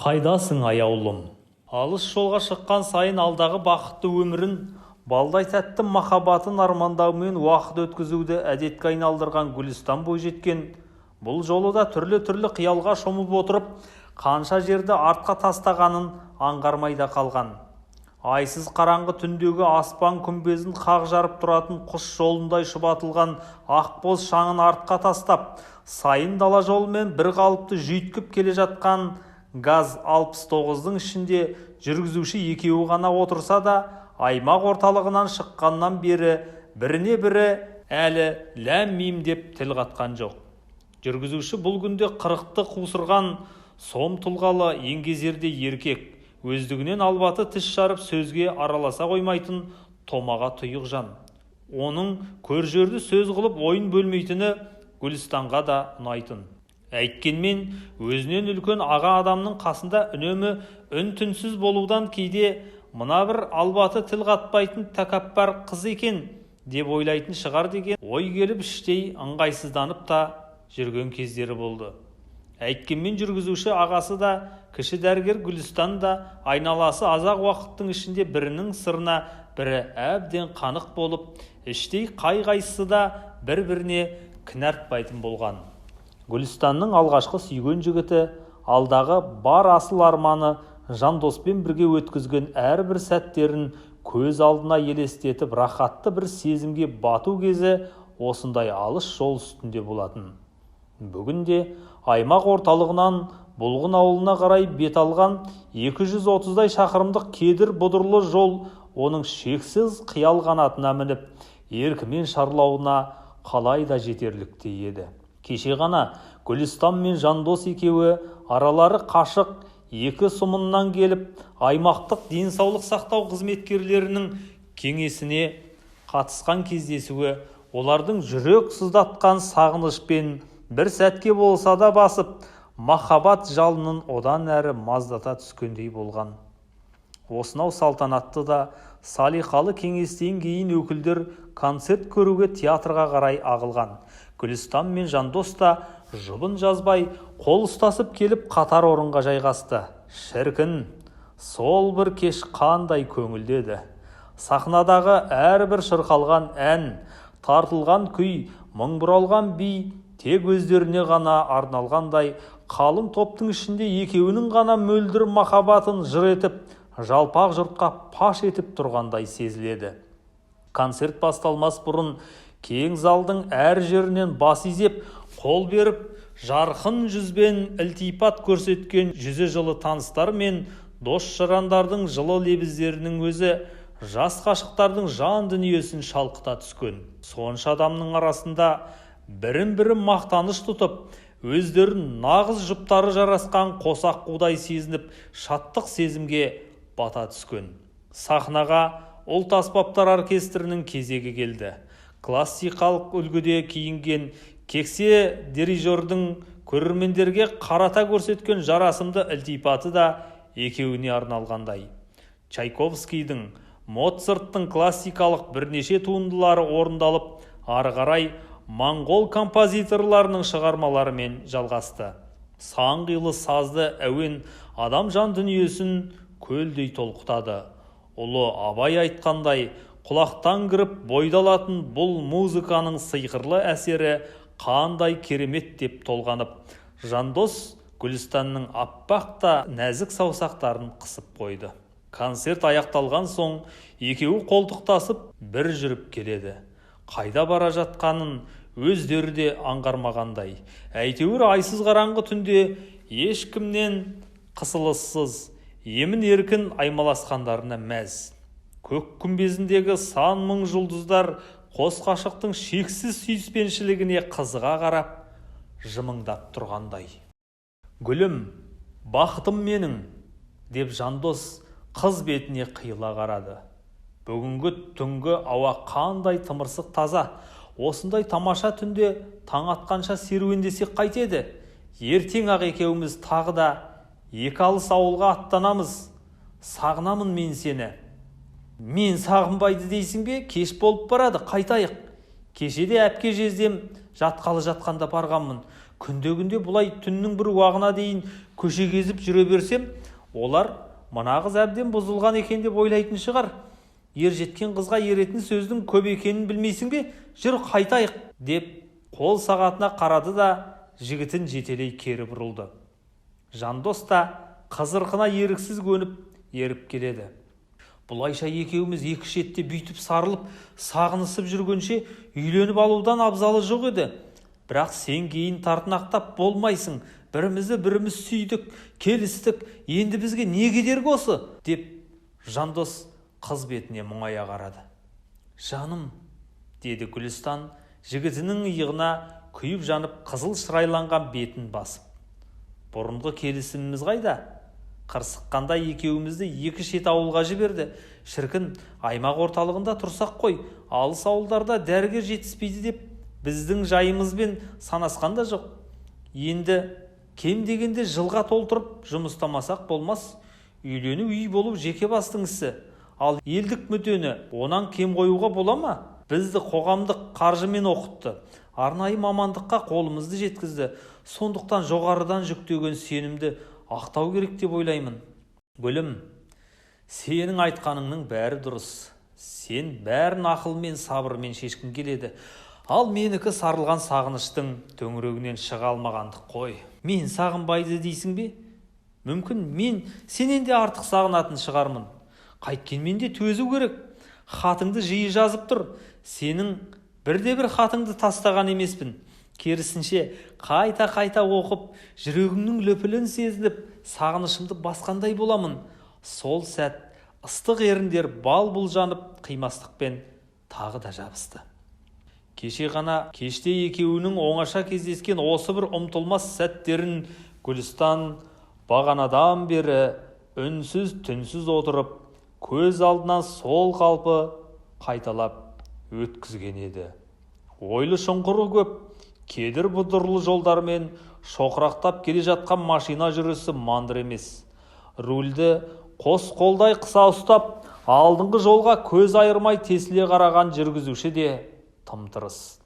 Қайдасың, аяулым? Алыс жолға шыққан сайын алдағы бақытты өмірін, балдай тәтті махаббатын армандаумен уақыт өткізуді әдетке айналдырған Гүлістан бойжеткен бұл жолы да түрлі-түрлі қиялға шомып отырып, қанша жерді артқа тастағанын аңғармай да қалған. Айсыз қараңғы түндегі аспан күмбезін қақ жарып тұратын құс жолындай шұбатылған ақбоз шаңын артқа тастап, сайын дала жолымен бір қалыпты жүйткіп келе жатқан ГАЗ-69-дың ішінде жүргізуші екеуі ғана отырса да, аймақ орталығынан шыққаннан бері біріне бірі әлі ләм-мим деп тіл қатқан жоқ. Жүргізуші бұл күнде қырықты қусырған сом тұлғалы еңгезердей еркек, өздігінен албаты тіс жарып сөзге араласа қоймайтын томаға тұйық жан. Оның көр-жерді сөз қылып ойын бөлмейтіні Гүлістанға да ұнайтын. Әйткенмен өзінен үлкен аға адамның қасында үнемі үн-түнсіз болудан кейде мына бір албаты тіл қатпайтын тәкаппар қыз екен деп ойлайтын шығар деген ой келіп, іштей ыңғайсызданып та жүрген кездері болды. Әйткенмен жүргізуші ағасы да, кіші дәрігер Гүлістан да айналасы аз-ақ уақыттың ішінде бірінің сырына бірі әбден қанық болып, іштей қай-қайсысы да бір-біріне кінәртпайтын болған. Гүлістанның алғашқы сүйген жігіті, алдағы бар асыл арманы Жандоспен бірге өткізген әрбір сәттерін көз алдына елестетіп, рахатты бір сезімге бату кезі осындай алыс жол үстінде болатын. Бүгінде аймақ орталығынан Бұлғын ауылына қарай бет алған 230-дай шақырымдық кедір-бұдырлы жол оның шексіз қиял қанатына мініп, еркімен шарлауына қалай да жетерліктей еді. Кеше ғана Гүлістан мен Жандос екеуі аралары қашық екі сұмыннан келіп, аймақтық денсаулық сақтау қызметкерлерінің кеңесіне қатысқан кездесуі олардың жүрек сыздатқан сағынышпен бір сәтке болса да басып, махаббат жалынын одан әрі маздата түскендей болған. Осынау салтанатты да салиқалы кеңестен кейін өкілдер концерт көруге театрға қарай ағылған. Гүлістан мен Жандос та жұбын жазбай қол ұстасып келіп қатар орынға жайғасты. Шіркін, сол бір кеш қандай көңілді еді. Сахнадағы әрбір шырқалған ән, тартылған күй, мың бұралған би тек өздеріне ғана арналғандай, қалың топтың ішінде екеуінің ғана мөлдір махаббатын жыр етіп, жалпақ жұртқа паш етіп тұрғандай сезіледі. Концерт басталмас бұрын кең залдың әр жерінен бас изеп, қол беріп, жарқын жүзбен ілтипат көрсеткен жүзі жылы таныстар мен дос-жарандардың жылы лебіздерінің өзі жас ғашықтардың жан дүниесін шалқыта түскен. Сонша адамның арасында бірін-бірі мақтаныш тұтып, өздерін нағыз жұптары жарасқан қос аққудай сезініп, шаттық сезімге бата түскен. Сахнаға ұлт аспаптар оркестрінің кезегі келді. Классикалық үлгіде киінген кексе дирижердің көрермендерге қарата көрсеткен жарасымды ілтипаты да екеуіне арналғандай. Чайковскийдің, Моцарттың классикалық бірнеше туындылары орындалып, ары қарай моңғол композиторларының шығармаларымен жалғасты. Сан қилы сазды әуен адам жан дүниесін көлдей толқытады. Ұлы Абай айтқандай, құлақтан кіріп бойды алатын бұл музыканың сиқырлы әсері қандай керемет деп толғанып, Жандос Гүлістанның аппақ та нәзік саусақтарын қысып қойды. Концерт аяқталған соң екеуі қолтықтасып бір жүріп келеді. Қайда бара жатқанын өздері де аңғармағандай. Әйтеуір айсыз қараңғы түнде ешкімнен қысылыссыз, емін-еркін аймаласқандарына мәз. Көк күмбезіндегі сан мың жұлдыздар қос ғашықтың шексіз сүйіспеншілігіне қызыға қарап, жымыңдап тұрғандай. Гүлім, бақытым менің, деп Жандос қыз бетіне қиыла қарады. Бүгінгі түнгі ауа қандай тымырсық таза. Осындай тамаша түнде таң атқанша серуендесек қайтеді. Ертең-ақ екеуміз тағы да екі алыс ауылға аттанамыз. Сағынамын мен сені. Мен сағынбайды дейсің бе? Кеш болып барады, қайтайық. Кешеде әпке жездем жатқалы жатқанда барғанмын. Күнде-күнде бұлай түннің бір уағына дейін көше кезіп жүре берсем, олар мына қыз әбден бұзылған екен деп ойлайтын шығар. Ер жеткен қызға еретін сөздің көп екенін білмейсің бе? Жүр, қайтайық, деп қол сағатына қарады да жігітін жетелей кері бұрылды. Жандос та қыз ырқына еріксіз көніп еріп келеді. Бұлайша екеуміз екі шетте бүйтіп сарылып, сағынысып жүргенше үйленіп алудан абзалы жоқ еді. Бірақ сен кейін тартынақтап болмайсың. Бірімізді біріміз сүйдік, келістік, енді бізге не кедергі осы? Деп Жандос қыз бетіне мұңая қарады. Жаным, деді Гүлістан жігітінің иығына күйіп жанып қызыл шырайланған бетін басып. Бұрынғы келісіміміз қайда? Қырсыққанда екеумізді екі шет ауылға жіберді. Шіркін, аймақ орталығында тұрсақ қой, алыс ауылдарда дәрігер жетіспейді деп біздің жайымызбен санасқан да жоқ. Енді кем дегенде жылға толтырып жұмыстамасақ болмас. Үйлену үй болу жеке бастың ісі. Ал елдік мүддені онан кем қоюға бола ма? Бізді қоғамдық қаржымен оқытты. Арнайы мамандыққа қолымызды жеткізді. Сондықтан жоғарыдан жүктеген сенімді ақтау керек деп ойлаймын. Гүлім, сенің айтқаныңның бәрі дұрыс. Сен бәрін ақылмен, сабырмен шешкің келеді. Ал менікі сарылған сағыныштың төңірегінен шыға алмағандық қой. Мен сағынбайды дейсің бе? Мүмкін мен сенен де артық сағынатын шығармын. Қайткенмен де төзу керек. Хатыңды жиі жазып тұр. Сенің бірде-бір хатыңды тастаған емеспін. Керісінше, қайта-қайта оқып, жүрегімнің лүпілін сезініп, сағынышымды басқандай боламын. Сол сәт ыстық еріндер бал-бұл жанып, қимастықпен тағы да жабысты. Кеше ғана кеште екеуінің оңаша кездескен осы бір ұмтылмас сәттерін Гүлістан бағанадан бері үнсіз түнсіз отырып, көз алдынан сол қалпы қайталап өткізген еді. Ойлы шұңқыры көп, кедір-бұдырлы жолдармен шоқырақтап келе жатқан машина жүрісі мандыр емес. Рульді қос қолдай қыса ұстап, алдыңғы жолға көз айырмай тесіле қараған жүргізуші де тым-тырыс.